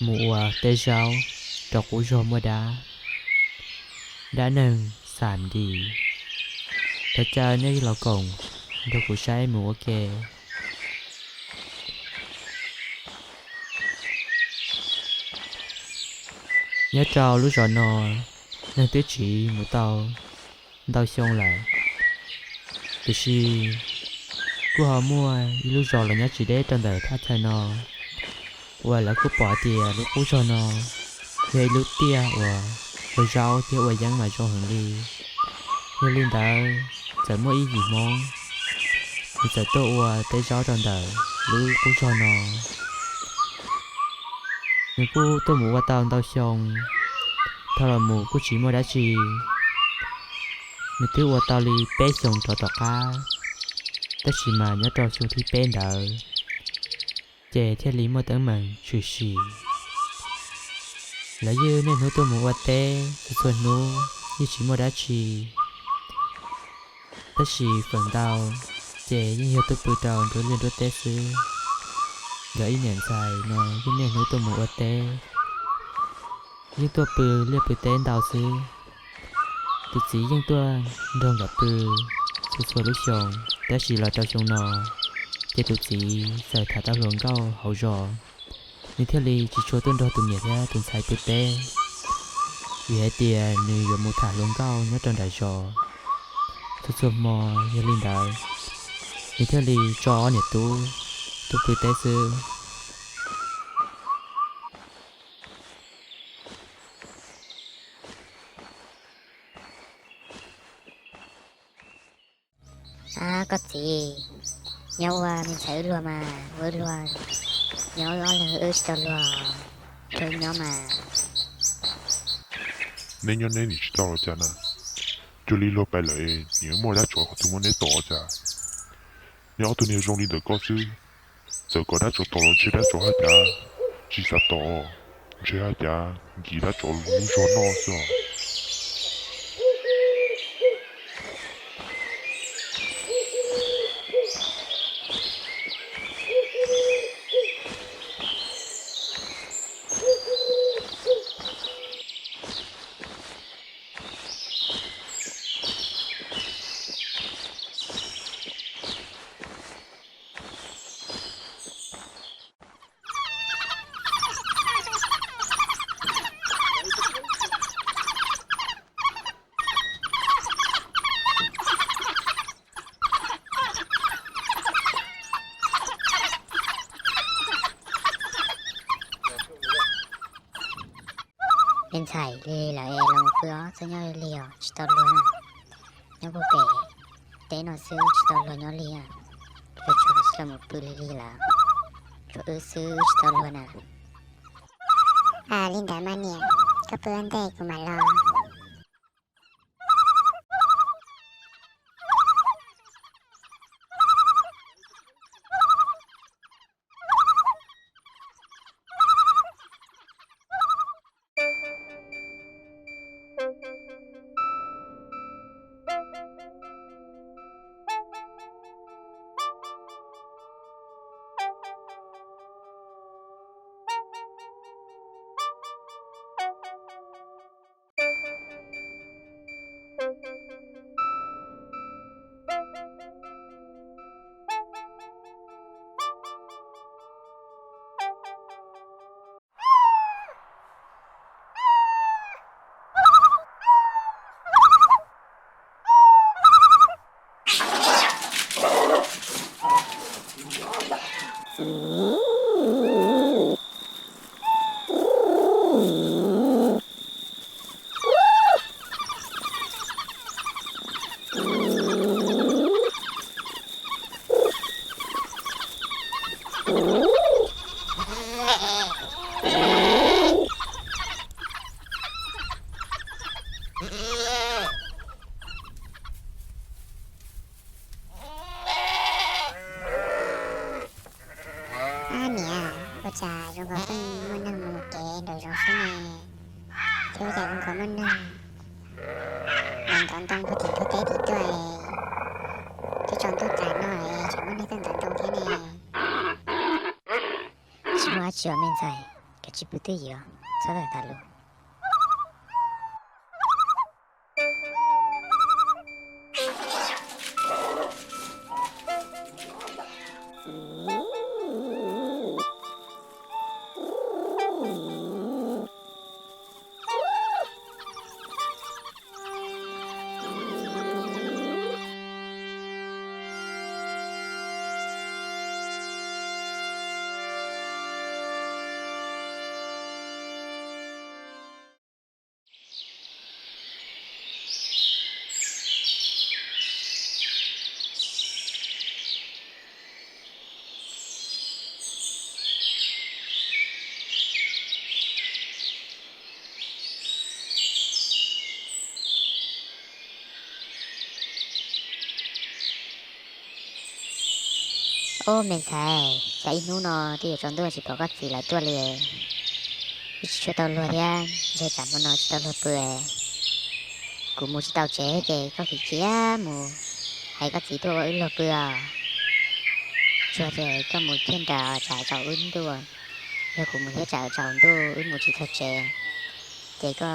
Mus ua teb zaub rau qub zog muaj dab. Dab neeg xam dis. Thov caw nej los koom nrog kuv saib mus ua ke. Nyob rau lub zos no, neeg twb tsiv mus tau ntau xyoo lawm, tiam sis kuj ho muaj ib lub zos los nyob tsis deb rau ntawm thaj chaw no uas lawv kuj pom tias lub qub zog no yog ib lub tiaj uas ua zaub thiab ua yeeb mas zoo heev li. Yog li ntawd, txawm muaj ib yim Hmoob, nws txawm tuaj ua teb zaub rau ntawm lub qub zog no. Nws kuj tuaj mus ua tau ntau xyoo, dhau los mus kuj tsis muaj dab tsi. Nws twb ua tau li peb xyoos rov tom qab, tab sis mas nyob rau xyoo thib peb ntawd, ces thiaj li muaj teeb meem tshwm sim. Lawv yeej niaj hnub tuaj mus ua teb txhua txhua hnub, yeej tsis muaj dab tsi. Tab sis feem ntau ces yeej yog tuaj pw rau nruab liaj nruab teb xwb. Nkawd ib niam ntxhais no yeej niaj hnub tuaj mus ua teb, yeej tuaj pw liaj pw teb ntau xwb. Tus txiv yeej tuaj nrog nkawd pw txhua txhua lub xyoo, tab sis los rau xyoo no, ces tus txiv txawm tham tau hluas nkauj hauv zos, nws thiaj li tsis tshua tuaj nrog tus niam thiab tus ntxhais pw teb, vim hais tias nws yuav mus tham hluas nkauj nyob rau nram zos txhua txhua hmo. Yog li ntawd, nws thiaj li tso ob niam tub tuaj pw teb xwb. Koj txiv, nyob ua me ntxhais wb luag mas, ua wb luag, nyob wb ob leeg wb tsis tau luag, nrog wb nyob mas. Neb nyob neb nim tsis tau los cas na, cuag li luag pais lawm nim muaj dab tsov qhov twg muab neb tom cas. Neb ob tug niag zoo li ntawm koj xwb, txawm kom dab tsov tom los ntshe dab tsov haj cav tsis xav tom, ntshe haj cav nkim dab tsov lub zog noj xwb os. Me ntxhais, lig lig lawm es los pw os, txhob nyob lig os, tsis tau luag na. Nyob puag pem teb no xwb tsis tau luag nyob li. Luag tshuav los mus pw lig lig lawm, tshuav wb xwb tsis tau luag na. Li ntawd mas niam, koj pw ua ntej kuv mam los. Ab niam, ua cas zoo nkaus pheej muaj neeg mus kev nraum zoov xwb ne? Thiab ua cas zoo nkaus muaj neeg ntov ntoo puag tim ntug teb tim tuaj, twb tsaus ntuj tas no es tseem muaj neeg tuaj ntov ntoo thiab ne? Tsis muaj dab tsi os me ntxhais, Kav tsij pw twj ywm, txhob tham lus. Ob me ntxhais, cas ib hnub no twb yuav tsaus ntuj tsis pom koj txiv lawv tuaj li. Wb tsis tshua tau luag thiab, ntshe tsam hmo no tsis tau luag pw. Kuv mus tsis tau tsev ces koj khwv khiav mus hais koj txiv tuaj ua wb luag pw os. Tsuag ces koj mus thiaj nram tsam tsaus wb ntuj, yog kuv mus thiab tsam tsaus ntuj wb mus tsis txog tsev, ces koj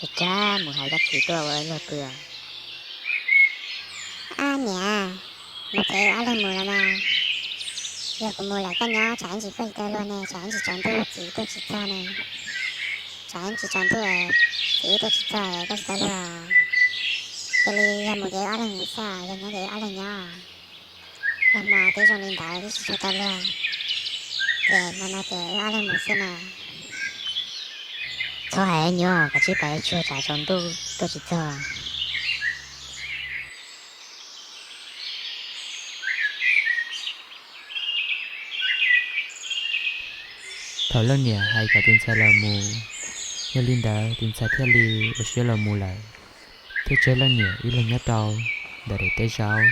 rag rag mus hais koj txiv tuaj ua wb luag pw. Ab niam, mus tsev ob leeg mus los mas. Yog kuv mus lawm koj nyob tsam ib ntsis koj tsis tau luag ne, tsam ib ntsis tsaus ntuj txiv tuaj tsis txog ne. Tsam ib ntsis tsaus ntuj txiv tuaj tsis txog koj tsis tau luag. Cia li yog mus ces wb ob leeg mus xwb, yog nyob ces wb ob leeg nyob. Yog hmo twb zoo li ntawd twb tsis tshua tau luag, ces hmo no ces wb ob leeg mus xwb mas. Txhob hais nyob, kav tsij pais tsuag tsam tsaus ntuj tuaj tsis txog. Thaum leej niam hais kom tus ntxhais los mus, yog li ntawd tus ntxhais thiaj li ua siab los mus lawm, thiab tseg leej niam ib leeg nyob rau ntawm daim teb zaub.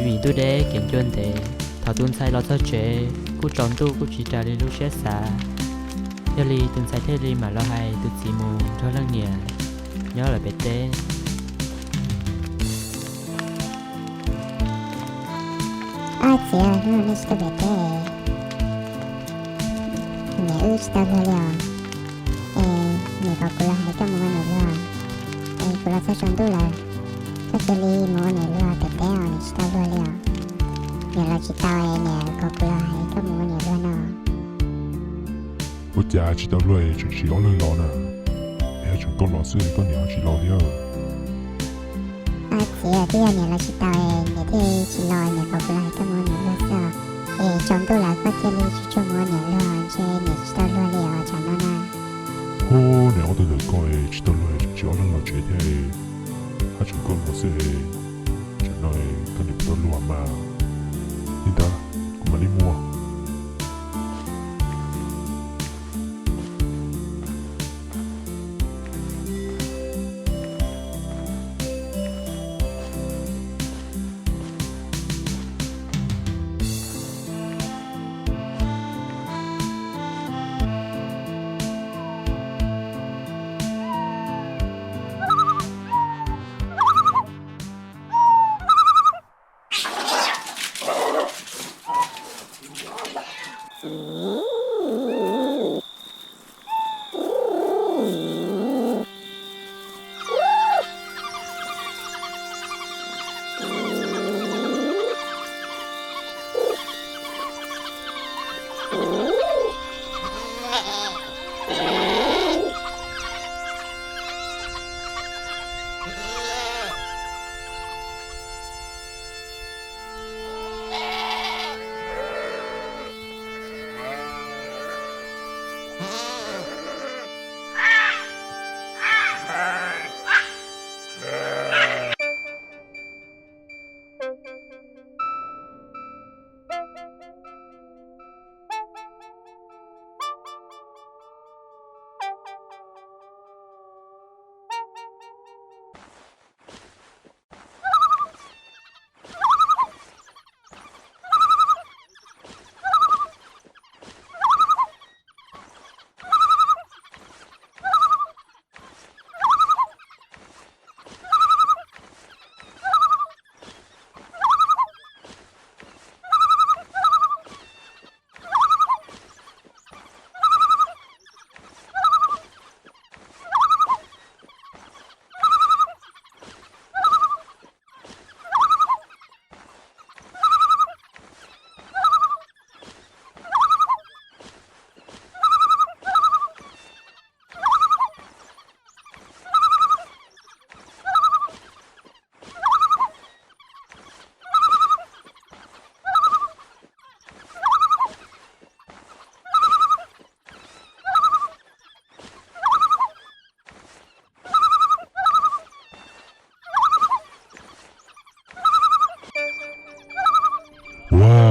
Vim ntuj deb kev ncua ntev, thaum tus ntxhais los txog tsev kuj tsaus ntuj kuj tsis raws li lub siab xav. Yog li tus ntxhais thiaj li mam los hais tus txiv mus nrog leej niam nyob lawm pem teb. Ab txiv, hnub no nej tsis tuaj pem teb, niam wb tsis tau luag li os. Es niam kom kuv los hais koj mus ua niam luag, es kuv los txog tsaus ntuj lawm, koj cia li mus ua niam luag pem teb os, niam tsis tau luag li os. Niam los tsis tau, niam kom kuv los hais koj mus ua niam luag no. Ua cas tsis tau luag es tseem siv ob leeg los na? Es tseem koj los xwb koj niam ho tsis los thiab? Ab txiv, twb yog niam los tsis tau es niam thiaj tsis los, niam kom kuv los hais koj mus ua niam luag xwb os. Es tsaus ntuj lawm koj cia li tsuag tsuag mus ua niam luag, ntshe niam tsis tau luag li os tsam no na. Hu, niam ob tug ntawm koj es tsis tau luag es tseem siv ob leeg los tsev thiab, haj tseem koj los xwb es tsam no koj niam puas tau luag mas. Li ntawd kuv mam li mus.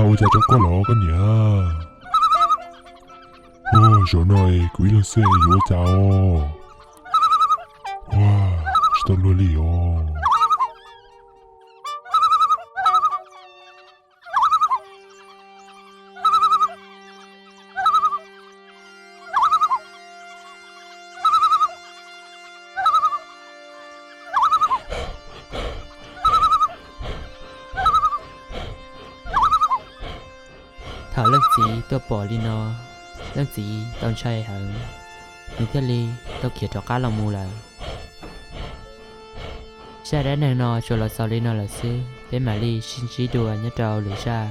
Ua cas rau koj los koj niam? Ua, zaum no es kuv ib leeg xwb yuav ua cas os? Ua, tsis tau luag li os. Thaum leej txiv tuaj pom li no, leej txiv tau ntshai heev, nws thiaj li tau khiav rov qab los mus lawm. Zaj dab neeg no tsuas los xaus li no lawm xwb, peb mam li sib ntsib dua nyob rau lwm zaj.